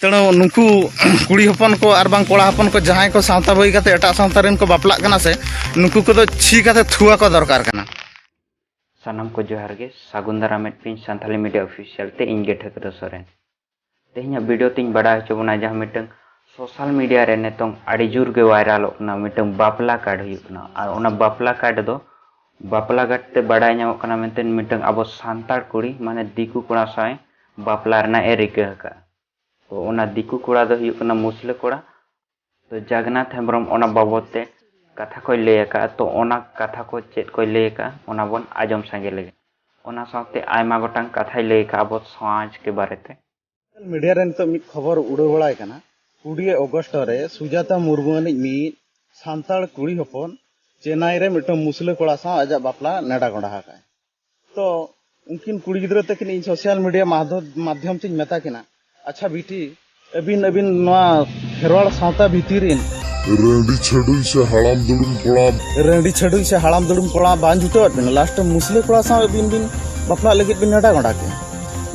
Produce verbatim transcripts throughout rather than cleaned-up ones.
ᱛᱮᱬᱩ ᱱᱩᱠᱩ ᱠᱩᱲᱤ ᱦᱚᱯᱚᱱ ᱠᱚ ᱟᱨ ᱵᱟᱝ ᱠᱚᱲᱟ ᱦᱚᱯᱚᱱ ᱠᱚ ᱡᱟᱦᱟᱸᱭ ᱠᱚ ᱥᱟᱶᱛᱟ ᱵᱟᱹᱜᱤ ᱠᱟᱛᱮ ᱮᱴᱟᱜ ᱥᱟᱶᱛᱟ ᱨᱮᱱ ᱠᱚ ᱵᱟᱯᱞᱟᱜ ᱠᱟᱱᱟ ᱥᱮ, ᱱᱩᱠᱩ ᱠᱚᱫᱚ ᱪᱷᱤ ᱠᱟᱛᱮ ᱛᱷᱩᱣᱟ ᱠᱚ ᱫᱚᱨᱠᱟᱨ ᱠᱟᱱᱟ᱾ ᱥᱟᱱᱟᱢ ᱠᱚ ᱡᱚᱦᱟᱨ ᱜᱮ, ᱥᱟᱹᱜᱩᱱ ᱫᱟᱨᱟᱢᱮᱫ ᱯᱮᱭᱟᱹᱧ ᱥᱟᱱᱛᱟᱞᱤ ᱢᱤᱰᱤᱭᱟ ᱚᱯᱷᱤᱥᱤᱭᱟᱞ ᱛᱮ, ᱤᱧ ᱜᱮ ᱴᱷᱟᱹᱠᱨᱟᱹ ᱥᱚᱨᱮᱱ᱾ ᱛᱮᱦᱮᱧᱟᱜ ᱵᱷᱤᱰᱤᱭᱳ ᱛᱤᱧ ᱵᱟᱰᱟᱭ ᱦᱚᱪᱚ ᱵᱚᱱᱟ ᱡᱟᱦᱟᱸ ᱢᱤᱫᱴᱟᱝ ᱥᱳᱥᱟᱞ ᱢᱤᱰᱤᱭᱟ ᱨᱮ ᱱᱤᱛᱚᱝ ᱟᱹᱰᱤ ᱡᱳᱨ ᱜᱮ ᱵᱷᱟᱭᱨᱟᱞᱚᱜ ᱠᱟᱱᱟ, ᱢᱤᱫᱴᱟᱝ ᱵᱟᱯᱞᱟ ᱠᱟᱨᱰ ᱦᱩᱭᱩᱜ ᱠᱟᱱᱟ᱾ ᱟᱨ ᱚᱱᱟ ᱵᱟᱯᱞᱟ ᱠᱟᱨᱰ ᱫᱚ, ᱵᱟᱯᱞᱟ ᱠᱟᱨᱰ ᱛᱮ ᱵᱟᱰᱟᱭ ᱧᱟᱢᱚᱜ ᱠᱟᱱᱟ ᱢᱮᱱᱛᱮ ᱢᱤᱫᱴᱟᱝ ᱟᱵᱚ ᱥᱟᱱᱛᱟᱲ ᱠᱩᱲᱤ ᱢᱟᱱᱮ ᱫᱤᱠᱩ ᱠᱚᱲᱟ ᱥᱟᱶ ᱵᱟᱯᱞᱟ ᱨᱮᱱᱟᱜ ᱮ ᱨᱤᱠᱟᱹ ᱟᱠᱟᱫᱼᱟ᱾ ᱛᱚ ᱚᱱᱟ ᱫᱤᱠᱩ ᱠᱚᱲᱟ ᱫᱚ ᱦᱩᱭᱩᱜ ᱠᱟᱱᱟ ᱢᱩᱥᱞᱟᱹ ᱠᱚᱲᱟ᱾ ᱛᱚ ᱡᱟᱜᱽᱱᱟᱛᱷ ᱦᱮᱢᱵᱨᱚᱢ ᱚᱱᱟ ᱵᱟᱵᱚᱫ ᱛᱮ ᱠᱟᱛᱷᱟ ᱠᱚᱭ ᱞᱟᱹᱭ ᱟᱠᱟᱫᱼᱟ᱾ ᱛᱚ ᱚᱱᱟ ᱠᱟᱛᱷᱟ ᱠᱚ ᱪᱮᱫ ᱠᱚᱭ ᱞᱟᱹᱭ ᱟᱠᱟᱫᱼᱟ, ᱚᱱᱟ ᱵᱚᱱ ᱟᱸᱡᱚᱢ ᱥᱟᱸᱜᱮ ᱞᱮᱜᱮ᱾ ᱚᱱᱟ ᱥᱟᱶᱛᱮ ᱟᱭᱢᱟ ᱜᱚᱴᱟᱝ ᱠᱟᱛᱷᱟᱭ ᱞᱟᱹᱭ ᱟᱠᱟᱫᱼᱟ ᱟᱵᱚ ᱥᱚᱢᱟᱡᱽ ᱠᱮ ᱵᱟᱨᱮ ᱛᱮ᱾ ᱥᱳᱥᱟᱞ ᱢᱤᱰᱤᱭᱟ ᱨᱮ ᱱᱤᱛᱚᱜ ᱢᱤᱫ ᱠᱷᱚᱵᱚᱨ ᱩᱰᱟᱹᱣ ᱵᱟᱲᱟᱭ ᱠᱟᱱᱟ, ᱠᱩᱲᱤ ᱚᱜᱚᱥᱴ ᱨᱮ ᱥᱩᱡᱟᱛᱟ ᱢᱩᱨᱢᱩ ᱟᱹᱱᱤᱡ ᱢᱤᱫ ᱥᱟᱱᱛᱟᱲ ᱠᱩᱲᱤ ᱦᱚᱯᱚᱱ ᱪᱮᱱᱱᱟᱭ ᱨᱮ ᱢᱤᱫᱴᱟᱝ ᱢᱩᱥᱞᱟᱹ ᱠᱚᱲᱟ ᱥᱟᱶ ᱟᱡᱟᱜ ᱵᱟᱯᱞᱟ ᱱᱮᱰᱟ ᱜᱚᱸᱰᱟ ᱟᱠᱟᱫᱼᱟᱭ᱾ ᱛᱚ ᱩᱱᱠᱤᱱ ᱠᱩᱲᱤ ᱜᱤᱫᱽᱨᱟᱹ ᱛᱟᱹᱠᱤᱱ ᱤᱧ ᱥᱳᱥᱟᱞ ᱢᱤᱰᱤᱭᱟ ᱢᱟᱫᱽᱫᱷᱚ-, ᱢᱟᱫᱽᱫᱷᱚᱢ ᱛᱤᱧ ᱢᱮᱛᱟ ᱠᱤᱱᱟ, "ᱟᱪᱪᱷᱟ ᱵᱤᱴᱤ, ᱟᱹᱵᱤᱱ, ᱟᱹᱵᱤᱱ ᱱᱚᱣᱟ ᱠᱷᱮᱨᱣᱟᱲ ᱥᱟᱶᱛᱟ ᱵᱷᱤᱛᱤᱨ ᱨᱮᱱ ᱨᱟᱺᱰᱤ ᱪᱷᱟᱹᱰᱩᱭ ᱥᱮ ᱦᱟᱲᱟᱢ ᱫᱩᱲᱩᱢ ᱠᱚᱲᱟ, ᱨᱟᱺᱰᱤ ᱪᱷᱟᱹᱰᱩᱭ ᱥᱮ ᱦᱟᱲᱟᱢ ᱫᱩᱲᱩᱢ ᱠᱚᱲᱟ ᱵᱟᱝ ᱡᱩᱴᱟᱹᱣᱟᱫ ᱵᱤᱱᱟ, ᱞᱟᱥᱴ ᱢᱩᱥᱞᱟᱹ ᱠᱚᱲᱟ ᱥᱟᱶ ᱟᱹᱵᱤᱱ ᱵᱤᱱ ᱵᱟᱯᱞᱟᱜ ᱞᱟᱹᱜᱤᱫ ᱵᱤᱱ ᱱᱮᱰᱟ ᱜᱚᱸᱰᱟ ᱠᱮᱫ?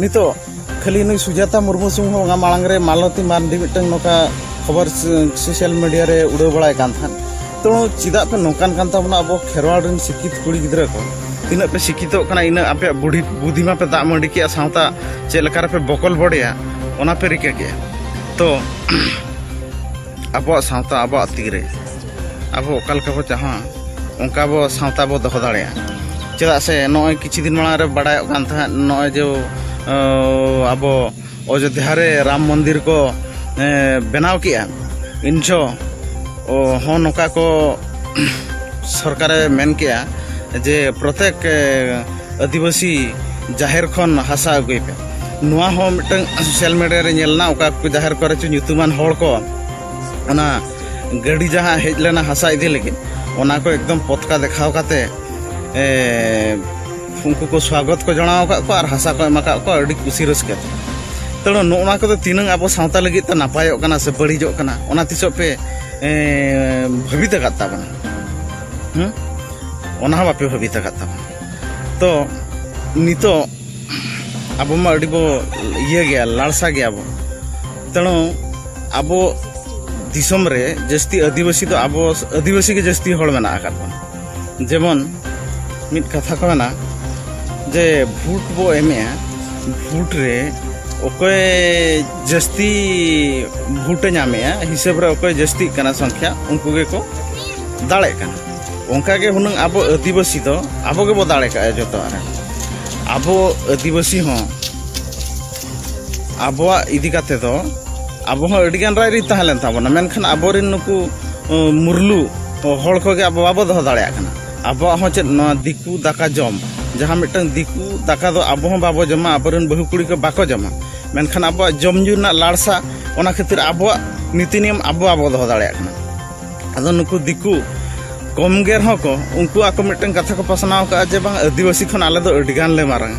ᱱᱤᱛᱚᱜ ᱠᱷᱟᱹᱞᱤ ᱱᱩᱭ ᱥᱩᱡᱟᱛᱟ ᱢᱩᱨᱢᱩ ᱥᱩᱢᱩᱝ ᱦᱚᱸ ᱵᱟᱝᱟ, ᱢᱟᱲᱟᱝ ᱨᱮ ᱢᱟᱞᱚᱛᱤ ᱢᱟᱨᱰᱤ ᱢᱤᱫᱴᱟᱝ ᱱᱚᱝᱠᱟ ᱠᱷᱚᱵᱚᱨ ᱥ-, ᱥᱳᱥᱟᱞ ᱢᱤᱰᱤᱭᱟ ᱨᱮ ᱩᱰᱟᱹᱣ ᱵᱟᱲᱟᱭ ᱠᱟᱱ ᱛᱟᱦᱮᱸᱫ᱾ ᱛᱚ ᱪᱮᱫᱟᱜ ᱯᱮ ᱱᱚᱝᱠᱟᱱ ᱠᱟᱱ ᱛᱟᱵᱚᱱᱟ ᱟᱵᱚ ᱠᱷᱮᱨᱣᱟᱲ ᱨᱮᱱ ᱥᱤᱠᱠᱷᱤᱛ ᱠᱩᱲᱤ ᱜᱤᱫᱽᱨᱟᱹ ᱠᱚ? ᱛᱤᱱᱟᱹᱜ ᱯᱮ ᱥᱤᱠᱠᱷᱤᱛᱚᱜ ᱠᱟᱱᱟ, ᱤᱱᱟᱹᱜ ᱟᱯᱮᱭᱟᱜ ᱵᱩᱰᱷᱤ, ᱵᱩᱫᱷᱤ ᱢᱟᱯᱮ ᱫᱟᱜ ᱢᱟᱹᱰᱤ ᱠᱮᱜᱼᱟ, ᱥᱟᱶᱛᱟ ᱪᱮᱫ ᱞᱮᱠᱟ ᱨᱮᱯᱮ ᱵᱚᱠᱚᱞ ᱵᱚᱰᱮᱭᱟ, ᱚᱱᱟ ᱯᱮ ᱨᱤᱠᱟᱹ ᱠᱮᱜᱼᱟ᱾ ᱛᱚ ᱟᱵᱚᱣᱟᱜ ᱥᱟᱶᱛᱟ ᱟᱵᱚᱣᱟᱜ ᱛᱤᱨᱮ, ᱟᱵᱚ ᱚᱠᱟ ᱞᱮᱠᱟ ᱵᱚ ᱪᱟᱦᱟᱣᱟ, ᱚᱱᱠᱟ ᱵᱚ ᱥᱟᱶᱛᱟ ᱵᱚ ᱫᱚᱦᱚ ᱫᱟᱲᱮᱭᱟᱜᱼᱟ᱾ ᱪᱮᱫᱟᱜ ᱥᱮ ᱱᱚᱜᱼᱚᱭ ᱠᱤᱪᱷᱩ ᱫᱤᱱ ᱢᱟᱲᱟᱝ ᱨᱮ ᱵᱟᱲᱟᱭᱚᱜ ᱠᱟᱱ ᱛᱟᱦᱮᱸᱫ, ᱱᱚᱜᱼᱚᱭ ᱡᱮ, ᱟᱸ, ᱟᱵᱚ ᱚᱡᱳᱫᱽᱫᱷᱟ ᱨᱮ ᱨᱟᱢ ᱢᱚᱱᱫᱤᱨ ᱠᱚ, ᱮᱸ, ᱵᱮᱱᱟᱣ ᱠᱮᱜᱼᱟ, ᱤᱱ ᱡᱚᱦᱚᱜ, ᱚ, ᱦᱚᱸ ᱱᱚᱝᱠᱟ ᱠᱚ ᱥᱚᱨᱠᱟᱨᱮ ᱢᱮᱱ ᱠᱮᱜᱼᱟ ᱡᱮ ᱯᱨᱚᱛᱮᱠ, ᱮ, ᱟᱹᱫᱤᱵᱟᱹᱥᱤ ᱡᱟᱦᱮᱨ ᱠᱷᱚᱱ ᱦᱟᱥᱟ ᱟᱹᱜᱩᱭ ᱯᱮ᱾ ᱱᱚᱣᱟ ᱦᱚᱸ ᱢᱤᱫᱴᱟᱝ ᱥᱳᱥᱟᱞ ᱢᱤᱰᱤᱭᱟ ᱨᱮ ᱧᱮᱞ ᱮᱱᱟ, ᱚᱠᱟ ᱠᱚ ᱡᱟᱦᱮᱨ ᱠᱚᱨᱮ ᱪᱚ ᱧᱩᱛᱩᱢᱟᱱ ᱦᱚᱲ ᱠᱚ ᱚᱱᱟ ᱜᱟᱹᱰᱤ ᱡᱟᱦᱟᱸ ᱦᱮᱡ ᱞᱮᱱᱟ ᱦᱟᱥᱟ ᱤᱫᱤ ᱞᱟᱹᱜᱤᱫ, ᱚᱱᱟ ᱠᱚ ᱮᱠᱫᱚᱢ ᱯᱚᱛᱠᱟ ᱫᱮᱠᱷᱟᱣ ᱠᱟᱛᱮ, ᱮ, ᱩᱱᱠᱩ ᱠᱚ ᱥᱣᱟᱜᱚᱛ ᱠᱚ ᱡᱟᱱᱟᱣ ᱟᱠᱟᱫ ᱠᱚᱣᱟ ᱟᱨ ᱦᱟᱥᱟ ᱠᱚ ᱮᱢ ᱟᱠᱟᱫ ᱠᱚᱣᱟ ᱟᱹᱰᱤ ᱠᱩᱥᱤ ᱨᱟᱹᱥᱠᱟᱹ ᱛᱮ᱾ ᱛᱮᱬᱩ ᱱᱚᱜᱼᱚ ᱱᱚᱣᱟ ᱠᱚᱫᱚ ᱛᱤᱱᱟᱹᱝ ᱟᱵᱚ ᱥᱟᱶᱛᱟ ᱞᱟᱹᱜᱤᱫ ᱛᱮ ᱱᱟᱯᱟᱭᱚᱜ ᱠᱟᱱᱟ ᱥᱮ ᱵᱟᱹᱲᱤᱡᱚᱜ ᱠᱟᱱᱟ, ᱚᱱᱟ ᱛᱤᱥᱚᱜ ᱯᱮ, ᱮ, ᱵᱷᱟᱹᱵᱤᱛ ᱟᱠᱟᱫ ᱛᱟᱵᱚᱱᱟ? ᱦᱩᱸ? ᱚᱱᱟ ᱦᱚᱸ ᱵᱟᱯᱮ ᱵᱷᱟᱹᱵᱤᱛ ᱟᱠᱟᱫ ᱛᱟᱵᱚᱱᱟ᱾ ᱛᱚ ᱱᱤᱛᱚᱜ ᱟᱵᱚ ᱢᱟ ᱟᱹᱰᱤ ᱵᱚ ᱤᱭᱟᱹ ᱜᱮᱭᱟ, ᱞᱟᱲᱥᱟ ᱜᱮᱭᱟ ᱵᱚ᱾ ᱛᱮᱬᱩ ᱟᱵᱚ ᱫᱤᱥᱚᱢ ᱨᱮ ᱡᱟᱹᱥᱛᱤ ᱟᱹᱫᱤᱵᱟᱹᱥᱤ ᱫᱚ ᱟᱵᱚ ᱟᱹᱫᱤᱵᱟᱹᱥᱤ ᱜᱮ ᱡᱟᱹᱥᱛᱤ ᱦᱚᱲ ᱢᱮᱱᱟᱜ ᱟᱠᱟᱫ ᱵᱚᱱᱟ᱾ ᱡᱮᱢᱚᱱ ᱢᱤᱫ ᱠᱟᱛᱷᱟ ᱠᱚ ᱢᱮᱱᱟ ᱡᱮ ᱵᱷᱳᱴ ᱵᱚ ᱮᱢᱮᱜᱼᱟ, ᱵᱷᱳᱴ ᱨᱮ ᱚᱠᱚᱭ ᱡᱟᱹᱥᱛᱤ ᱵᱷᱳᱴᱮ ᱧᱟᱢᱮᱜᱼᱟ, ᱦᱤᱥᱟᱹᱵ ᱨᱮ ᱚᱠᱚᱭ ᱡᱟᱹᱥᱛᱤᱜ ᱠᱟᱱᱟ ᱥᱚᱝᱠᱷᱭᱟ, ᱩᱱᱠᱩ ᱜᱮᱠᱚ ᱫᱟᱲᱮᱜ ᱠᱟᱱᱟ᱾ ᱚᱱᱠᱟ ᱜᱮ ᱦᱩᱱᱟᱹᱝ ᱟᱵᱚ ᱟᱹᱫᱤᱵᱟᱹᱥᱤ ᱫᱚ ᱟᱵᱚ ᱜᱮᱵᱚ ᱫᱟᱲᱮ ᱠᱟᱜᱼᱟ ᱡᱚᱛᱚᱣᱟᱜ ᱨᱮ᱾ ᱟᱵᱚ ᱟᱹᱫᱤᱵᱟᱹᱥᱤ ᱦᱚᱸ ᱟᱵᱚᱣᱟᱜ ᱤᱫᱤ ᱠᱟᱛᱮ ᱫᱚ ᱟᱵᱚ ᱦᱚᱸ ᱟᱹᱰᱤᱜᱟᱱ ᱨᱟᱭᱨᱤᱛ ᱛᱟᱦᱮᱸ ᱞᱮᱱ ᱛᱟᱵᱚᱱᱟ, ᱢᱮᱱᱠᱷᱟᱱ ᱟᱵᱚᱨᱮᱱ ᱱᱩᱠᱩ, ᱩ, ᱢᱩᱨᱞᱩ ᱦᱚᱲ ᱠᱚᱜᱮ ᱟᱵᱚ ᱵᱟᱵᱚ ᱫᱚᱦᱚ ᱫᱟᱲᱮᱭᱟᱜ ᱠᱟᱱᱟ᱾ ᱟᱵᱚᱣᱟᱜ ᱦᱚᱸ ᱪᱮᱫ ᱱᱚᱣᱟ ᱫᱤᱠᱩ ᱫᱟᱠᱟ ᱡᱚᱢ, ᱡᱟᱦᱟᱸ ᱢᱤᱫᱴᱟᱝ ᱫᱤᱠᱩ ᱫᱟᱠᱟ ᱫᱚ ᱟᱵᱚ ᱦᱚᱸ ᱵᱟᱵᱚ ᱡᱚᱢᱟ, ᱟᱵᱚᱨᱮᱱ ᱵᱟᱹᱦᱩ ᱠᱩᱲᱤ ᱠᱚ ᱵᱟᱠᱚ ᱡᱚᱢᱟ, ᱢᱮᱱᱠᱷᱟᱱ ᱟᱵᱚᱣᱟᱜ ᱡᱚᱢ ᱧᱩ ᱨᱮᱱᱟᱜ ᱞᱟᱲᱥᱟ, ᱚᱱᱟ ᱠᱷᱟᱹᱛᱤᱨ ᱟᱵᱚᱣᱟᱜ ᱱᱤᱛᱤ ᱱᱤᱭᱚᱢ ᱟᱵᱚ ᱵᱟᱵᱚ ᱫᱚᱦᱚ ᱫᱟᱲᱮᱭᱟᱜ ᱠᱟᱱᱟ᱾ ᱟᱫᱚ ᱱᱩᱠᱩ ᱫᱤᱠᱩ ᱠᱚᱢ ᱜᱮ ᱨᱮᱦᱚᱸ ᱠᱚ, ᱩᱱᱠᱩ ᱟᱠᱚ ᱢᱤᱫᱴᱟᱝ ᱠᱟᱛᱷᱟ ᱠᱚ ᱯᱟᱥᱱᱟᱣ ᱠᱟᱜᱼᱟ ᱡᱮ ᱵᱟᱝ, ᱟᱹᱫᱤᱵᱟᱹᱥᱤ ᱠᱷᱚᱱ ᱟᱞᱮ ᱫᱚ ᱟᱹᱰᱤ ᱜᱟᱱ ᱞᱮ ᱢᱟᱨᱟᱝᱟ᱾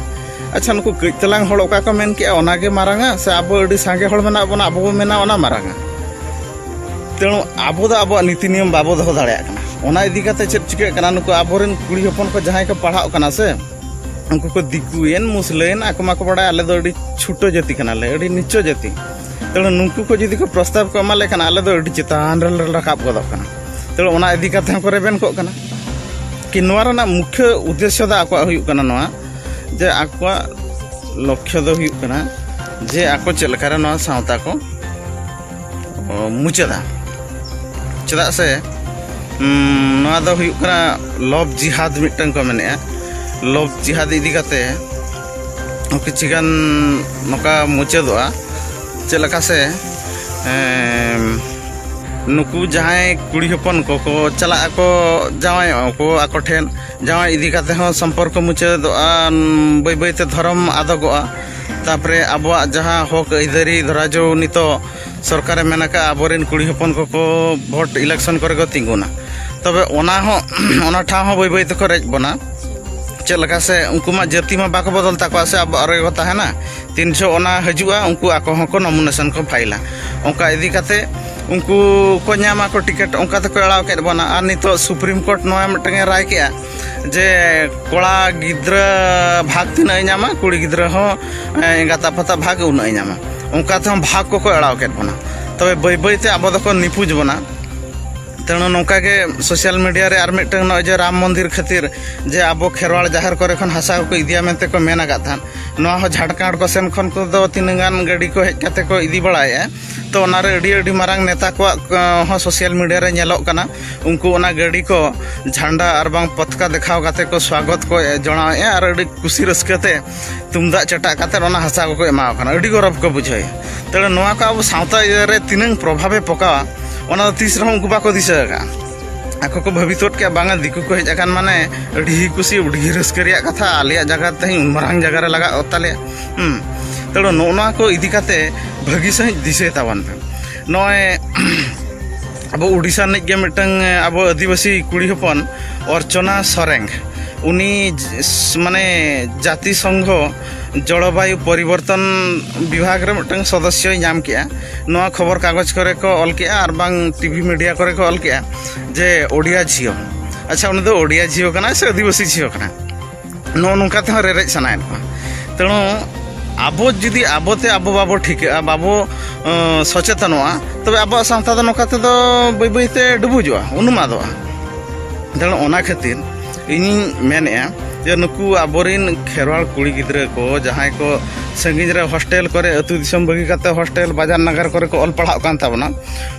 ᱟᱪᱪᱷᱟ, ᱱᱩᱠᱩ ᱠᱟᱹᱡ ᱛᱟᱞᱟᱝ ᱦᱚᱲ ᱚᱠᱟ ᱠᱚ ᱢᱮᱱ ᱠᱮᱜᱼᱟ, ᱚᱱᱟ ᱜᱮ ᱢᱟᱨᱟᱝᱟ ᱥᱮ ᱟᱵᱚ ᱟᱹᱰᱤ ᱥᱟᱸᱜᱮ ᱦᱚᱲ ᱢᱮᱱᱟᱜ ᱵᱚᱱᱟ, ᱟᱵᱚ ᱵᱚ ᱢᱮᱱᱟ ᱚᱱᱟ ᱢᱟᱨᱟᱝᱟ? ᱛᱮᱬᱩ ᱟᱵᱚ ᱫᱚ ᱟᱵᱚᱣᱟᱜ ᱱᱤᱛᱤ ᱱᱤᱭᱚᱢ ᱵᱟᱵᱚ ᱫᱚᱦᱚ ᱫᱟᱲᱮᱭᱟᱜ ᱠᱟᱱᱟ᱾ ᱚᱱᱟ ᱤᱫᱤ ᱠᱟᱛᱮ ᱪᱮᱫ ᱪᱤᱠᱟᱹᱜ ᱠᱟᱱᱟ, ᱱᱩᱠᱩ ᱟᱵᱚᱨᱮᱱ ᱠᱩᱲᱤ ᱦᱚᱯᱚᱱ ᱠᱚ ᱡᱟᱦᱟᱸᱭ ᱠᱚ ᱯᱟᱲᱦᱟᱜ ᱠᱟᱱᱟ ᱥᱮ, ᱩᱱᱠᱩ ᱠᱚ ᱫᱤᱠᱩᱭᱮᱱ, ᱢᱩᱥᱞᱟᱹᱭᱮᱱ, ᱟᱠᱚ ᱢᱟᱠᱚ ᱵᱟᱲᱟᱭᱟ ᱟᱞᱮ ᱫᱚ ᱟᱹᱰᱤ ᱪᱷᱩᱴᱟᱹ ᱡᱟᱹᱛᱤ ᱠᱟᱱᱟᱞᱮ, ᱟᱹᱰᱤ ᱱᱤᱪᱚ ᱡᱟᱹᱛᱤ᱾ ᱛᱮᱬᱩ ᱱᱩᱠᱩ ᱠᱚ ᱡᱩᱫᱤ ᱠᱚ ᱯᱨᱚᱥᱛᱟᱵ ᱠᱚ ᱮᱢᱟ ᱞᱮ ᱠᱷᱟᱱ ᱟᱞᱮ ᱫᱚ ᱟᱹᱰᱤ ᱪᱮᱛᱟᱱ ᱨᱮᱞᱮ ᱨᱟᱠᱟᱵ ᱜᱚᱫᱚᱜ ᱠᱟᱱᱟ᱾ ᱛᱮᱬᱩ ᱚᱱᱟ ᱤᱫᱤ ᱠᱟᱛᱮ ᱦᱚᱸᱠᱚ ᱨᱮᱵᱮᱱ ᱠᱚᱜ ᱠᱟᱱᱟ᱾ ᱠᱤ ᱱᱚᱣᱟ ᱨᱮᱱᱟᱜ ᱢᱩᱠᱷᱭᱟᱹ ᱩᱫᱽᱫᱮᱥᱥᱚ ᱫᱚ ᱟᱠᱚᱣᱟᱜ ᱦᱩᱭᱩᱜ ᱠᱟᱱᱟ ᱱᱚᱣᱟ, ᱡᱮ ᱟᱠᱚᱣᱟᱜ ᱞᱚᱠᱠᱷᱚ ᱫᱚ ᱦᱩᱭᱩᱜ ᱠᱟᱱᱟ ᱡᱮ ᱟᱠᱚ ᱪᱮᱫ ᱞᱮᱠᱟᱨᱮ ᱱᱚᱣᱟ ᱥᱟᱶᱛᱟ ᱠᱚ, ᱚ, ᱢᱩᱪᱟᱹᱫᱟ᱾ ᱪᱮᱫᱟᱜ ᱥᱮ, ᱩᱢ, ᱱᱚᱣᱟ ᱫᱚ ᱦᱩᱭᱩᱜ ᱠᱟᱱᱟ ᱞᱚᱵᱽ ᱡᱤᱦᱟᱫ ᱢᱤᱫᱴᱟᱝ ᱠᱚ ᱢᱮᱱᱮᱜᱼᱟ᱾ ᱞᱚᱵᱽ ᱡᱤᱦᱟᱫ ᱤᱫᱤ ᱠᱟᱛᱮ ᱠᱤᱪᱷᱩ ᱜᱟᱱ ᱱᱚᱝᱠᱟ ᱢᱩᱪᱟᱹᱫᱚᱜᱼᱟ᱾ ᱪᱮᱫ ᱞᱮᱠᱟ ᱥᱮ, ᱮᱢ, ᱱᱩᱠᱩ ᱡᱟᱦᱟᱸᱭ ᱠᱩᱲᱤ ᱦᱚᱯᱚᱱ ᱠᱚᱠᱚ ᱪᱟᱞᱟᱜ ᱟᱠᱚ, ᱡᱟᱶᱟᱭᱚᱜᱼᱟ ᱠᱚ ᱟᱠᱚ ᱴᱷᱮᱱ, ᱡᱟᱶᱟᱭ ᱤᱫᱤ ᱠᱟᱛᱮ ᱦᱚᱸ ᱥᱚᱢᱯᱚᱨᱠᱚ ᱢᱩᱪᱟᱹᱫᱚᱜᱼᱟ, ᱵᱟᱹᱭ ᱵᱟᱹᱭ ᱛᱮ ᱫᱷᱚᱨᱚᱢ ᱟᱫᱚᱜᱚᱜᱼᱟ᱾ ᱛᱟᱯᱚᱨᱮ ᱟᱵᱚᱣᱟᱜ ᱡᱟᱦᱟᱸ ᱦᱚᱠ ᱟᱹᱭᱫᱟᱹᱨᱤ, ᱫᱷᱚᱨᱟ ᱡᱚ ᱱᱤᱛᱚᱜ ᱥᱚᱨᱠᱟᱨᱮ ᱢᱮᱱ ᱟᱠᱟᱫᱼᱟ ᱟᱵᱚᱨᱮᱱ ᱠᱩᱲᱤ ᱦᱚᱯᱚᱱ ᱠᱚᱠᱚ ᱵᱷᱳᱴ ᱤᱞᱮᱠᱥᱚᱱ ᱠᱚᱨᱮ ᱠᱚ ᱛᱤᱸᱜᱩᱱᱟ, ᱛᱚᱵᱮ ᱚᱱᱟ ᱦᱚᱸ ᱚᱱᱟ ᱴᱷᱟᱶ ᱦᱚᱸ ᱵᱟᱹᱭ ᱵᱟᱹᱭ ᱛᱮᱠᱚ ᱨᱮᱡ ᱵᱚᱱᱟ᱾ ᱪᱮᱫ ᱞᱮᱠᱟ ᱥᱮ, ᱩᱱᱠᱩ ᱢᱟ ᱡᱟᱹᱛᱤ ᱢᱟ ᱵᱟᱠᱚ ᱵᱚᱫᱚᱞ ᱛᱟᱠᱚᱣᱟ ᱥᱮ, ᱟᱵᱚᱣᱟᱜ ᱨᱮᱜᱮ ᱠᱚ ᱛᱟᱦᱮᱱᱟ᱾ ᱛᱤᱱ ᱡᱚᱦᱚᱜ ᱚᱱᱟ ᱦᱤᱡᱩᱜᱼᱟ, ᱩᱱᱠᱩ ᱟᱠᱚ ᱦᱚᱸᱠᱚ ᱱᱚᱢᱤᱱᱮᱥᱚᱱ ᱠᱚ ᱯᱷᱟᱭᱤᱞᱟ᱾ ᱚᱱᱠᱟ ᱤᱫᱤ ᱠᱟᱛᱮ ᱩᱱᱠᱩ ᱠᱚ ᱧᱟᱢᱟ ᱠᱚ ᱴᱤᱠᱤᱴ, ᱚᱱᱠᱟ ᱛᱮᱠᱚ ᱮᱲᱟᱣ ᱠᱮᱫ ᱵᱚᱱᱟ᱾ ᱟᱨ ᱱᱤᱛᱚᱜ ᱥᱩᱯᱨᱤᱢ ᱠᱳᱨᱴ ᱱᱚᱣᱟ ᱢᱤᱫᱴᱟᱝ ᱮ ᱨᱟᱭ ᱠᱮᱜᱼᱟ ᱡᱮ ᱠᱚᱲᱟ ᱜᱤᱫᱽᱨᱟᱹ ᱵᱷᱟᱜᱽ ᱛᱤᱱᱟᱹᱜ ᱮ ᱧᱟᱢᱟ, ᱠᱩᱲᱤ ᱜᱤᱫᱽᱨᱟᱹ ᱦᱚᱸ, ᱮᱸ, ᱮᱸᱜᱟᱛ ᱟᱯᱟᱛᱟᱜ ᱵᱷᱟᱜᱽ ᱩᱱᱟᱹᱜ ᱮ ᱧᱟᱢᱟ᱾ ᱚᱱᱠᱟ ᱛᱮᱦᱚᱸ ᱵᱷᱟᱜᱽ ᱠᱚᱠᱚ ᱮᱲᱟᱣ ᱠᱮᱫ ᱵᱚᱱᱟ᱾ ᱛᱚᱵᱮ ᱵᱟᱹᱭ ᱵᱟᱹᱭ ᱛᱮ ᱟᱵᱚ ᱫᱚᱠᱚ ᱱᱤᱯᱩᱡ ᱵᱚᱱᱟ᱾ ᱛᱮᱬᱩ ᱱᱚᱝᱠᱟ ᱜᱮ ᱥᱳᱥᱟᱞ ᱢᱤᱰᱤᱭᱟ ᱨᱮ ᱟᱨ ᱢᱤᱫᱴᱟᱝ ᱱᱚᱜᱼᱚᱭ ᱡᱮ ᱨᱟᱢ ᱢᱚᱱᱫᱤᱨ ᱠᱷᱟᱹᱛᱤᱨ ᱡᱮ ᱟᱵᱚ ᱠᱷᱮᱨᱣᱟᱲ ᱡᱟᱦᱮᱨ ᱠᱚᱨᱮ ᱠᱷᱚᱱ ᱦᱟᱥᱟ ᱠᱚᱠᱚ ᱤᱫᱤᱭᱟ ᱢᱮᱱᱛᱮ ᱠᱚ ᱢᱮᱱ ᱟᱠᱟᱫ ᱛᱟᱦᱮᱸᱫ, ᱱᱚᱣᱟ ᱦᱚᱸ ᱡᱷᱟᱲᱠᱷᱚᱸᱰ ᱠᱚ ᱥᱮᱱ ᱠᱷᱚᱱ ᱠᱚᱫᱚ ᱛᱤᱱᱟᱹᱜ ᱜᱟᱱ ᱜᱟᱹᱰᱤ ᱠᱚ ᱦᱮᱡ ᱠᱟᱛᱮ ᱠᱚ ᱤᱫᱤ ᱵᱟᱲᱟᱭᱮᱫᱼᱟ᱾ ᱛᱚ ᱚᱱᱟᱨᱮ ᱟᱹᱰᱤ ᱟᱹᱰᱤ ᱢᱟᱨᱟᱝ ᱱᱮᱛᱟ ᱠᱚᱣᱟᱜ, ᱟᱸ, ᱦᱚᱸ ᱥᱳᱥᱟᱞ ᱢᱤᱰᱤᱭᱟ ᱨᱮ ᱧᱮᱞᱚᱜ ᱠᱟᱱᱟ, ᱩᱱᱠᱩ ᱚᱱᱟ ᱜᱟᱹᱰᱤ ᱠᱚ ᱡᱷᱟᱱᱰᱟ ᱟᱨ ᱵᱟᱝ ᱯᱚᱛᱠᱟ ᱫᱮᱠᱷᱟᱣ ᱠᱟᱛᱮ ᱠᱚ ᱥᱣᱟᱜᱚᱛ ᱠᱚ ᱡᱚᱲᱟᱣᱮᱫᱼᱟ ᱟᱨ ᱟᱹᱰᱤ ᱠᱩᱥᱤ ᱨᱟᱹᱥᱠᱟᱹ ᱛᱮ ᱛᱩᱢᱫᱟᱜ ᱪᱮᱴᱟᱜ ᱠᱟᱛᱮ ᱚᱱᱟ ᱦᱟᱥᱟ ᱠᱚᱠᱚ ᱮᱢᱟᱣ ᱠᱟᱱᱟ᱾ ᱟᱹᱰᱤ ᱜᱚᱨᱚᱵᱽ ᱠᱚ ᱵᱩᱡᱷᱟᱹᱣᱮᱫᱼᱟ᱾ ᱛᱟᱦᱞᱮ ᱱᱚᱣᱟ ᱠᱚ ᱟᱵᱚ ᱥᱟᱶᱛᱟ ᱤᱭᱟᱹ ᱨᱮ ᱛᱤᱱᱟᱹᱝ ᱯᱨᱚᱵᱷᱟᱵᱮ ᱯᱚᱠᱟᱣᱟ, ᱚᱱᱟ ᱫᱚ ᱛᱤᱥ ᱨᱮᱦᱚᱸ ᱩᱱᱠᱩ ᱵᱟᱠᱚ ᱫᱤᱥᱟᱹ ᱟᱠᱟᱫᱼᱟ᱾ ᱟᱠᱚ ᱠᱚ ᱵᱷᱟᱹᱵᱤᱛ ᱜᱚᱫ ᱠᱮᱫᱼᱟ, ᱵᱟᱝᱟ ᱫᱤᱠᱩ ᱠᱚ ᱦᱮᱡ ᱟᱠᱟᱱ ᱢᱟᱱᱮ ᱟᱹᱰᱤ ᱠᱩᱥᱤ, ᱟᱹᱰᱤ ᱨᱟᱹᱥᱠᱟᱹ ᱨᱮᱭᱟᱜ ᱠᱟᱛᱷᱟ, ᱟᱞᱮᱭᱟᱜ ᱡᱟᱭᱜᱟ ᱛᱮᱦᱮᱧ ᱩᱱ ᱢᱟᱨᱟᱝ ᱡᱟᱭᱜᱟ ᱨᱮ ᱞᱟᱜᱟᱜ ᱛᱟᱞᱮᱭᱟ᱾ ᱦᱩᱸ᱾ ᱛᱟᱦᱞᱮ ᱱᱚᱜᱼᱚ ᱱᱚᱣᱟ ᱠᱚ ᱤᱫᱤ ᱠᱟᱛᱮ ᱵᱷᱟᱹᱜᱤ ᱥᱟᱺᱦᱤᱡ ᱫᱤᱥᱟᱹᱭ ᱛᱟᱵᱚᱱ ᱯᱮ᱾ ᱱᱚᱜᱼᱚᱭ ᱟᱵᱚ ᱩᱰᱤᱥᱟ ᱨᱤᱱᱤᱡ ᱜᱮ ᱢᱤᱫᱴᱟᱝ ᱟᱵᱚ ᱟᱹᱫᱤᱵᱟᱹᱥᱤ ᱠᱩᱲᱤ ᱦᱚᱯᱚᱱ ᱚᱨᱪᱚᱱᱟ ᱥᱚᱨᱮᱝ, ᱩᱱᱤ ᱡ-, ᱢᱟᱱᱮ ᱡᱟᱹᱛᱤ ᱥᱚᱝᱜᱷᱚ ᱡᱚᱞᱚᱵᱟᱭᱩ ᱯᱚᱨᱤᱵᱚᱨᱛᱚᱱ ᱵᱤᱵᱷᱟᱜᱽ ᱨᱮ ᱢᱤᱫᱴᱟᱝ ᱥᱚᱫᱚᱥᱥᱚᱭ ᱧᱟᱢ ᱠᱮᱜᱼᱟ᱾ ᱱᱚᱣᱟ ᱠᱷᱚᱵᱚᱨ ᱠᱟᱜᱚᱡᱽ ᱠᱚᱨᱮ ᱠᱚ ᱚᱞ ᱠᱮᱜᱼᱟ ᱟᱨ ᱵᱟᱝ ᱴᱤᱵᱷᱤ ᱢᱤᱰᱤᱭᱟ ᱠᱚᱨᱮ ᱠᱚ ᱚᱞ ᱠᱮᱜᱼᱟ ᱡᱮ ᱳᱰᱤᱭᱟ ᱡᱷᱤᱭᱳ᱾ ᱟᱪᱪᱷᱟ, ᱩᱱᱤ ᱫᱚ ᱳᱰᱤᱭᱟ ᱡᱷᱤᱭᱳ ᱠᱟᱱᱟᱭ ᱥᱮ ᱟᱹᱫᱤᱵᱟᱹᱥᱤ ᱡᱷᱤᱭᱳ ᱠᱟᱱᱟᱭ? ᱱᱚᱜᱼᱚ ᱱᱚᱝᱠᱟ ᱛᱮᱦᱚᱸ ᱨᱮᱨᱮᱡ ᱥᱟᱱᱟᱭᱮᱫ ᱠᱚᱣᱟ᱾ ᱛᱮᱬᱩ ᱟᱵᱚ ᱡᱩᱫᱤ ᱟᱵᱚᱛᱮ ᱟᱵᱚ ᱵᱟᱵᱚ ᱴᱷᱤᱠᱟᱹᱜᱼᱟ, ᱵᱟᱵᱚ, ᱟᱸ, ᱥᱚᱪᱮᱛᱚᱱᱚᱜᱼᱟ, ᱛᱚᱵᱮ ᱟᱵᱚᱣᱟᱜ ᱥᱟᱶᱛᱟ ᱫᱚ ᱱᱚᱝᱠᱟ ᱛᱮᱫᱚ ᱵᱟᱹᱭ ᱵᱟᱹᱭ ᱛᱮ ᱰᱩᱵᱩᱡᱚᱜᱼᱟ, ᱩᱱᱩᱢ ᱟᱫᱚᱜᱼᱟ᱾ ᱛᱮᱬᱩ ᱚᱱᱟ ᱠᱷᱟᱹᱛᱤᱨ ᱤᱧᱤᱧ ᱢᱮᱱᱮᱫᱼᱟ ᱡᱮ ᱱᱩᱠᱩ ᱟᱵᱚᱨᱮᱱ ᱠᱷᱮᱨᱣᱟᱲ ᱠᱩᱲᱤ ᱜᱤᱫᱽᱨᱟᱹ ᱠᱚ ᱡᱟᱦᱟᱸᱭ ᱠᱚ ᱥᱟᱺᱜᱤᱧ ᱨᱮ ᱦᱳᱥᱴᱮᱞ ᱠᱚᱨᱮ ᱟᱹᱛᱩ ᱫᱤᱥᱚᱢ ᱵᱟᱹᱜᱤ ᱠᱟᱛᱮ ᱦᱳᱥᱴᱮᱞ ᱵᱟᱡᱟᱨ ᱱᱟᱜᱟᱨ ᱠᱚᱨᱮ ᱠᱚ ᱚᱞ ᱯᱟᱲᱦᱟᱜ ᱠᱟᱱ ᱛᱟᱵᱚᱱᱟ,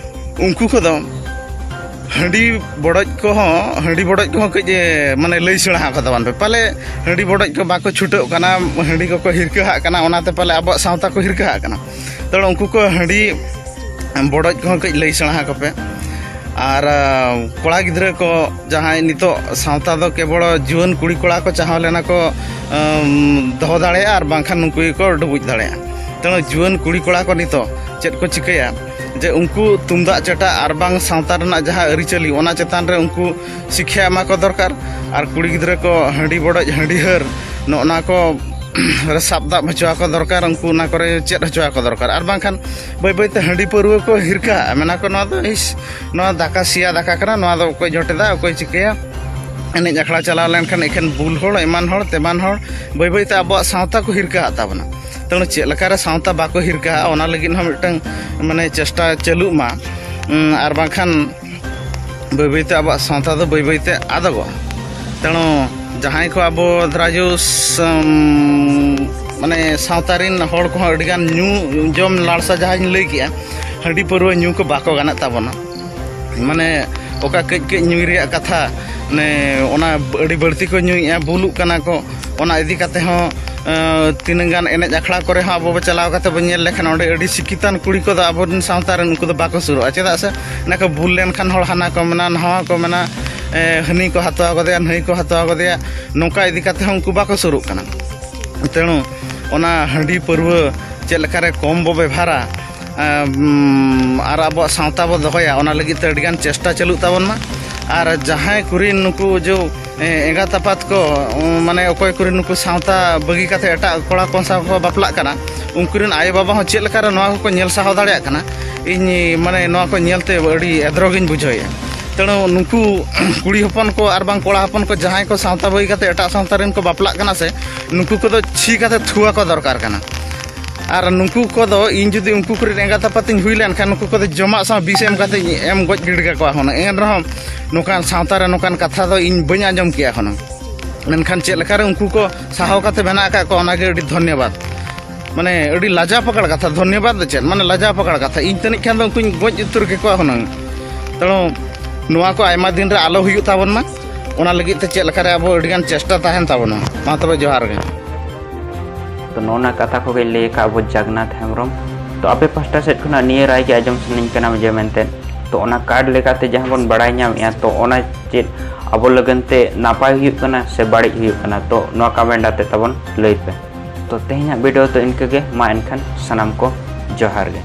ᱩᱱᱠᱩ ᱠᱚᱫᱚ ᱦᱟᱺᱰᱤ ᱵᱚᱰᱚᱡ ᱠᱚᱦᱚᱸ, ᱦᱟᱺᱰᱤ ᱵᱚᱰᱚᱡ ᱠᱚᱦᱚᱸ ᱠᱟᱹᱡ, ᱮ, ᱢᱟᱱᱮ ᱞᱟᱹᱭ ᱥᱮᱬᱟ ᱟᱠᱚ ᱛᱟᱵᱚᱱ ᱯᱮ᱾ ᱯᱟᱞᱮ ᱦᱟᱺᱰᱤ ᱵᱚᱰᱚᱡ ᱠᱚ ᱵᱟᱠᱚ ᱪᱷᱩᱴᱟᱹᱜ ᱠᱟᱱᱟ, ᱦᱟᱺᱰᱤ ᱠᱚᱠᱚ ᱦᱤᱨᱠᱟᱹᱦᱟᱜ ᱠᱟᱱᱟ, ᱚᱱᱟᱛᱮ ᱯᱟᱞᱮ ᱟᱵᱚᱣᱟᱜ ᱥᱟᱶᱛᱟ ᱠᱚ ᱦᱤᱨᱠᱟᱹᱦᱟᱜ ᱠᱟᱱᱟ᱾ ᱛᱟᱦᱞᱮ ᱩᱱᱠᱩ ᱠᱚ ᱦᱟᱺᱰᱤ ᱵᱚᱰᱚᱡ ᱠᱚᱦᱚᱸ ᱠᱟᱹᱡ ᱞᱟᱹᱭ ᱥᱮᱬᱟ ᱟᱠᱚ ᱯᱮ᱾ ᱟᱨ, ᱟ, ᱠᱚᱲᱟ ᱜᱤᱫᱽᱨᱟᱹ ᱠᱚ ᱡᱟᱦᱟᱸᱭ ᱱᱤᱛᱚᱜ ᱥᱟᱶᱛᱟ ᱫᱚ ᱠᱮᱵᱚᱞ ᱡᱩᱣᱟᱹᱱ ᱠᱩᱲᱤ ᱠᱚᱲᱟ ᱠᱚ ᱪᱟᱦᱟᱣ ᱞᱮᱱᱟ ᱠᱚ, ᱟᱢ, ᱫᱚᱦᱚ ᱫᱟᱲᱮᱭᱟᱜᱼᱟ ᱟᱨ ᱵᱟᱝᱠᱷᱟᱱ ᱱᱩᱠᱩ ᱜᱮᱠᱚ ᱰᱩᱵᱩᱡ ᱫᱟᱲᱮᱭᱟᱜᱼᱟ᱾ ᱛᱮᱬᱩ ᱡᱩᱣᱟᱹᱱ ᱠᱩᱲᱤ ᱠᱚᱲᱟ ᱠᱚ ᱱᱤᱛᱚᱜ ᱪᱮᱫ ᱠᱚ ᱪᱤᱠᱟᱹᱭᱟ ᱡᱮ ᱩᱱᱠᱩ ᱛᱩᱢᱫᱟᱜ ᱪᱮᱴᱟᱜ ᱟᱨ ᱵᱟᱝ ᱥᱟᱶᱛᱟ ᱨᱮᱱᱟᱜ ᱡᱟᱦᱟᱸ ᱟᱹᱨᱤᱪᱟᱹᱞᱤ, ᱚᱱᱟ ᱪᱮᱛᱟᱱ ᱨᱮ ᱩᱱᱠᱩ ᱥᱤᱠᱠᱷᱟ ᱮᱢᱟ ᱠᱚ ᱫᱚᱨᱠᱟᱨ᱾ ᱟᱨ ᱠᱩᱲᱤ ᱜᱤᱫᱽᱨᱟᱹ ᱠᱚ ᱦᱟᱺᱰᱤ ᱵᱚᱰᱚᱡ, ᱦᱟᱺᱰᱤ ᱦᱟᱹᱨ, ᱱᱚᱜᱼᱚ ᱱᱟ ᱠᱚ ᱨᱮ ᱥᱟᱵ ᱫᱟᱵ ᱦᱚᱪᱚ ᱟᱠᱚ ᱫᱚᱨᱠᱟᱨ, ᱩᱱᱠᱩ ᱚᱱᱟ ᱠᱚᱨᱮ ᱪᱮᱫ ᱦᱚᱪᱚ ᱟᱠᱚ ᱫᱚᱨᱠᱟᱨ᱾ ᱟᱨ ᱵᱟᱝᱠᱷᱟᱱ ᱵᱟᱹᱭ ᱵᱟᱹᱭᱛᱮ ᱦᱟᱺᱰᱤ ᱯᱟᱹᱨᱣᱟᱹ ᱠᱚ ᱦᱤᱨᱠᱟᱹᱜᱼᱟ, ᱢᱮᱱᱟ ᱠᱚ, "ᱱᱚᱣᱟ ᱫᱚ, ᱤᱥ, ᱱᱚᱣᱟ ᱫᱟᱠᱟ ᱥᱮᱭᱟ ᱫᱟᱠᱟ ᱠᱟᱱᱟ, ᱱᱚᱣᱟ ᱫᱚ ᱚᱠᱚᱭ ᱡᱚᱴᱮᱫᱟ, ᱚᱠᱚᱭ ᱪᱤᱠᱟᱹᱭᱟ?" ᱮᱱᱮᱡ ᱟᱠᱷᱲᱟ ᱪᱟᱞᱟᱣ ᱞᱮᱱᱠᱷᱟᱱ ᱮᱠᱷᱮᱱ ᱵᱩᱞ ᱦᱚᱲ, ᱮᱢᱟᱱ ᱦᱚᱲ ᱛᱮᱢᱟᱱ ᱦᱚᱲ ᱵᱟᱹᱭ ᱵᱟᱹᱭᱛᱮ ᱟᱵᱚᱣᱟᱜ ᱥᱟᱶᱛᱟ ᱠᱚ ᱦᱤᱨᱠᱟᱹ ᱟᱜ ᱛᱟᱵᱚᱱᱟ᱾ ᱛᱮᱱᱩ ᱪᱮᱫ ᱞᱮᱠᱟᱨᱮ ᱥᱟᱶᱛᱟ ᱵᱟᱠᱚ ᱦᱤᱨᱠᱟᱹᱜᱼᱟ, ᱚᱱᱟ ᱞᱟᱹᱜᱤᱫ ᱦᱚᱸ ᱢᱤᱫᱴᱟᱝ ᱢᱟᱱᱮ ᱪᱮᱥᱴᱟ ᱪᱟᱹᱞᱩᱜ ᱢᱟ᱾ ᱩᱸ, ᱟᱨ ᱵᱟᱝᱠᱷᱟᱱ ᱵᱟᱹᱭ ᱵᱟᱹᱭᱛᱮ ᱟᱵᱚᱣᱟᱜ ᱥᱟᱶᱛᱟ ᱫᱚ ᱵᱟᱹᱭ ᱵᱟᱹᱭᱛᱮ ᱟᱫᱚᱜᱚᱜᱼᱟ᱾ ᱛᱮᱱᱩ ᱡᱟᱦᱟᱸᱭ ᱠᱚ ᱟᱵᱚ ᱫᱷᱟᱨᱟ ᱡᱳᱥ, ᱩᱸ, ᱢᱟᱱᱮ ᱥᱟᱶᱛᱟ ᱨᱮᱱ ᱦᱚᱲ ᱠᱚᱦᱚᱸ ᱟᱹᱰᱤᱜᱟᱱ ᱧᱩ ᱡᱚᱢ ᱞᱟᱲᱥᱟ, ᱡᱟᱦᱟᱸᱧ ᱞᱟᱹᱭ ᱠᱮᱜᱼᱟ, ᱦᱟᱺᱰᱤ ᱯᱟᱹᱨᱣᱟᱹ ᱧᱩ ᱠᱚ ᱵᱟᱠᱚ ᱜᱟᱱᱮᱫ ᱛᱟᱵᱚᱱᱟ᱾ ᱢᱟᱱᱮ ᱚᱠᱟ ᱠᱟᱹᱡ ᱠᱟᱹᱡ ᱧᱩᱭ ᱨᱮᱭᱟᱜ ᱠᱟᱛᱷᱟ, ᱢᱟᱱᱮ ᱚᱱᱟ ᱟᱹᱰᱤ ᱵᱟᱹᱲᱛᱤ ᱠᱚ ᱧᱩᱭᱮᱫᱼᱟ, ᱵᱩᱞᱩᱜ ᱠᱟᱱᱟ ᱠᱚ᱾ ᱚᱱᱟ ᱤᱫᱤ ᱠᱟᱛᱮ ᱦᱚᱸ, ᱟᱸ, ᱛᱤᱱᱟᱹᱜ ᱜᱟᱱ ᱮᱱᱮᱡ ᱟᱠᱷᱲᱟ ᱠᱚᱨᱮ ᱦᱚᱸ ᱟᱵᱚ ᱵᱚ ᱪᱟᱞᱟᱣ ᱠᱟᱛᱮ ᱵᱚ ᱧᱮᱞ ᱞᱮᱠᱷᱟᱱ, ᱚᱸᱰᱮ ᱟᱹᱰᱤ ᱥᱤᱠᱠᱷᱤᱛᱟᱱ ᱠᱩᱲᱤ ᱠᱚᱫᱚ ᱟᱵᱚᱨᱮᱱ ᱥᱟᱶᱛᱟ ᱨᱮᱱ ᱩᱱᱠᱩ ᱫᱚ ᱵᱟᱠᱚ ᱥᱩᱨᱩᱜᱼᱟ᱾ ᱪᱮᱫᱟᱜ ᱥᱮ ᱚᱱᱟ ᱠᱚ ᱵᱩᱞ ᱞᱮᱱᱠᱷᱟᱱ ᱦᱚᱲ ᱦᱟᱱᱟ ᱠᱚ ᱢᱮᱱᱟ, ᱱᱟᱣᱟ ᱠᱚ ᱢᱮᱱᱟ, ᱮ, ᱦᱟᱹᱱᱤ ᱠᱚ ᱦᱟᱛᱟᱣ ᱠᱟᱫᱮᱭᱟ, ᱱᱟᱹᱭ ᱠᱚ ᱦᱟᱛᱟᱣ ᱠᱟᱫᱮᱭᱟ, ᱱᱚᱝᱠᱟ ᱤᱫᱤ ᱠᱟᱛᱮ ᱦᱚᱸ ᱩᱱᱠᱩ ᱵᱟᱠᱚ ᱥᱩᱨᱩᱜ ᱠᱟᱱᱟ᱾ ᱛᱮᱱᱩ ᱚᱱᱟ ᱦᱟᱺᱰᱤ ᱯᱟᱹᱨᱣᱟᱹ ᱪᱮᱫ ᱞᱮᱠᱟᱨᱮ ᱠᱚᱢ ᱵᱚ ᱵᱮᱵᱷᱟᱨᱟ, ᱟᱨ ᱟᱵᱚᱣᱟᱜ ᱥᱟᱶᱛᱟ ᱵᱚ ᱫᱚᱦᱚᱭᱟ, ᱚᱱᱟ ᱞᱟᱹᱜᱤᱫ ᱛᱮ ᱟᱹᱰᱤᱜᱟᱱ ᱪᱮᱥᱴᱟ ᱪᱟᱹᱞᱩᱜ ᱛᱟᱵᱚᱱ ᱢᱟ᱾ ᱟᱨ ᱡᱟᱦᱟᱸᱭ ᱠᱚᱨᱮᱱ ᱱᱩᱠᱩ ᱡᱮ, ᱮ, ᱮᱸᱜᱟᱛ ᱟᱯᱟᱛ ᱠᱚ, ᱩᱸ, ᱢᱟᱱᱮ ᱚᱠᱚᱭ ᱠᱚᱨᱮᱱ ᱱᱩᱠᱩ ᱥᱟᱶᱛᱟ ᱵᱟᱹᱜᱤ ᱠᱟᱛᱮ ᱮᱴᱟᱜ ᱠᱚᱲᱟ ᱠᱚ ᱥᱟᱶ ᱠᱚ ᱵᱟᱯᱞᱟᱜ ᱠᱟᱱᱟ, ᱩᱱᱠᱩ ᱨᱮᱱ ᱟᱭᱳᱼᱵᱟᱵᱟ ᱦᱚᱸ ᱪᱮᱫ ᱞᱮᱠᱟᱨᱮ ᱱᱚᱣᱟ ᱠᱚᱠᱚ ᱧᱮᱞ ᱥᱟᱦᱟᱣ ᱫᱟᱲᱮᱭᱟᱜ ᱠᱟᱱᱟ, ᱤᱧ ᱢᱟᱱᱮ ᱱᱚᱣᱟ ᱠᱚ ᱧᱮᱞᱛᱮ ᱟᱹᱰᱤ ᱮᱫᱽᱨᱚᱜᱤᱧ ᱵᱩᱡᱷᱟᱹᱣᱮᱫᱼᱟ᱾ ᱛᱮᱱᱩ ᱱᱩᱠᱩ ᱠᱩᱲᱤ ᱦᱚᱯᱚᱱ ᱠᱚ ᱟᱨ ᱵᱟᱝ ᱠᱚᱲᱟ ᱦᱚᱯᱚᱱ ᱠᱚ ᱡᱟᱦᱟᱸᱭ ᱠᱚ ᱥᱟᱶᱛᱟ ᱵᱟᱹᱜᱤ ᱠᱟᱛᱮ ᱮᱴᱟᱜ ᱥᱟᱶᱛᱟ ᱨᱮᱱ ᱠᱚ ᱵᱟᱯᱞᱟᱜ ᱠᱟᱱᱟ ᱥᱮ, ᱱᱩᱠᱩ ᱠᱚᱫᱚ ᱪᱷᱤ ᱠᱟᱛᱮ ᱛᱷᱩᱣᱟ ᱠᱚ ᱫᱚᱨᱠᱟᱨ ᱠᱟᱱᱟ᱾ ᱟᱨ ᱱᱩᱠᱩ ᱠᱚᱫᱚ ᱤᱧ ᱡᱩᱫᱤ ᱩᱱᱠᱩ ᱠᱚᱨᱮᱱ ᱮᱸᱜᱟᱛ ᱟᱯᱟᱛᱤᱧ ᱦᱩᱭ ᱞᱮᱱᱠᱷᱟᱱ, ᱱᱩᱠᱩ ᱠᱚᱫᱚ ᱡᱚᱢᱟᱜ ᱥᱟᱶ ᱵᱤᱥ ᱮᱢ ᱠᱟᱛᱮ ᱮᱢ ᱜᱚᱡ ᱜᱤᱰᱤ ᱠᱟᱠᱚᱣᱟ ᱦᱩᱱᱟᱹᱝ᱾ ᱮᱱ ᱨᱮᱦᱚᱸ ᱱᱚᱝᱠᱟᱱ ᱥᱟᱶᱛᱟ ᱨᱮ ᱱᱚᱝᱠᱟᱱ ᱠᱟᱛᱷᱟ ᱫᱚ ᱤᱧ ᱵᱟᱹᱧ ᱟᱸᱡᱚᱢ ᱠᱮᱜᱼᱟ ᱦᱩᱱᱟᱹᱝ᱾ ᱢᱮᱱᱠᱷᱟᱱ ᱪᱮᱫ ᱞᱮᱠᱟᱨᱮ ᱩᱱᱠᱩ ᱠᱚ ᱥᱟᱦᱟᱣ ᱠᱟᱛᱮ ᱢᱮᱱᱟᱜ ᱟᱠᱟᱫ ᱠᱚᱣᱟ, ᱚᱱᱟᱜᱮ ᱟᱹᱰᱤ ᱫᱷᱚᱱᱭᱚᱵᱟᱫᱽ᱾ ᱢᱟᱱᱮ ᱟᱹᱰᱤ ᱞᱟᱡᱟ ᱯᱟᱠᱟᱲ ᱠᱟᱛᱷᱟ, ᱫᱷᱚᱱᱭᱚᱵᱟᱫᱽ ᱫᱚ ᱪᱮᱫ, ᱢᱟᱱᱮ ᱞᱟᱡᱟ ᱯᱟᱠᱟᱲ ᱠᱟᱛᱷᱟ᱾ ᱤᱧ ᱛᱟᱹᱱᱤᱡ ᱠᱷᱟᱱ ᱫᱚ ᱩᱱᱠᱩᱧ ᱜᱚᱡ ᱩᱛᱟᱹᱨ ᱠᱮᱠᱚᱣᱟ ᱦᱩᱱᱟᱹᱝ᱾ ᱛᱮᱱᱩ ᱱᱚᱣᱟ ᱠᱚ ᱟᱭᱢᱟ ᱫᱤᱱ ᱨᱮ ᱟᱞᱚ ᱦᱩᱭᱩᱜ ᱛᱟᱵᱚᱱ ᱢᱟ, ᱚᱱᱟ ᱞᱟᱹᱜᱤᱫ ᱛᱮ ᱪᱮᱫ ᱞᱮᱠᱟᱨᱮ ᱟᱵᱚ ᱟᱹᱰᱤᱜᱟᱱ ᱪᱮᱥᱴᱟ ᱛᱟᱦᱮᱱ ᱛᱟᱵᱚᱱᱟ᱾ ᱢᱟ ᱛᱚᱵᱮ ᱡᱚᱦᱟᱨ ᱜᱮ᱾ ᱛᱚ ᱱᱚᱜᱼᱚ ᱱᱟ ᱠᱟᱛᱷᱟ ᱠᱚᱜᱮ ᱞᱟᱹᱭ ᱟᱠᱟᱫ ᱟᱵᱚ ᱡᱟᱜᱽᱱᱟᱛᱷ ᱦᱮᱢᱵᱨᱚᱢ᱾ ᱛᱚ ᱟᱯᱮ ᱯᱟᱥᱴᱟ ᱥᱮᱫ ᱠᱷᱚᱱᱟᱜ ᱱᱤᱭᱟᱹ ᱨᱟᱭ ᱜᱮ ᱟᱸᱡᱚᱢ ᱥᱟᱱᱟᱧ ᱠᱟᱱᱟ ᱡᱮ ᱢᱮᱱᱛᱮ, ᱛᱚ ᱚᱱᱟ ᱠᱟᱨᱰ ᱞᱮᱠᱟᱛᱮ ᱡᱟᱦᱟᱸ ᱵᱚᱱ ᱵᱟᱲᱟᱭ ᱧᱟᱢᱮᱫᱼᱟ, ᱛᱚ ᱚᱱᱟ ᱪᱮᱫ ᱟᱵᱚ ᱞᱟᱹᱜᱤᱫ ᱛᱮ ᱱᱟᱯᱟᱭ ᱦᱩᱭᱩᱜ ᱠᱟᱱᱟ ᱥᱮ ᱵᱟᱹᱲᱤᱡ ᱦᱩᱭᱩᱜ ᱠᱟᱱᱟ? ᱛᱚ ᱱᱚᱣᱟ ᱠᱚᱢᱮᱱᱴ ᱟᱛᱮ ᱛᱟᱵᱚᱱ ᱞᱟᱹᱭ ᱯᱮ᱾ ᱛᱚ ᱛᱮᱦᱮᱧᱟᱜ ᱵᱷᱤᱰᱤᱭᱳ ᱫᱚ ᱤᱱᱠᱟᱹ ᱜᱮ᱾ ᱢᱟ ᱮᱱᱠᱷᱟᱱ ᱥᱟᱱᱟᱢ ᱠᱚ ᱡᱚᱦᱟᱨ ᱜᱮ᱾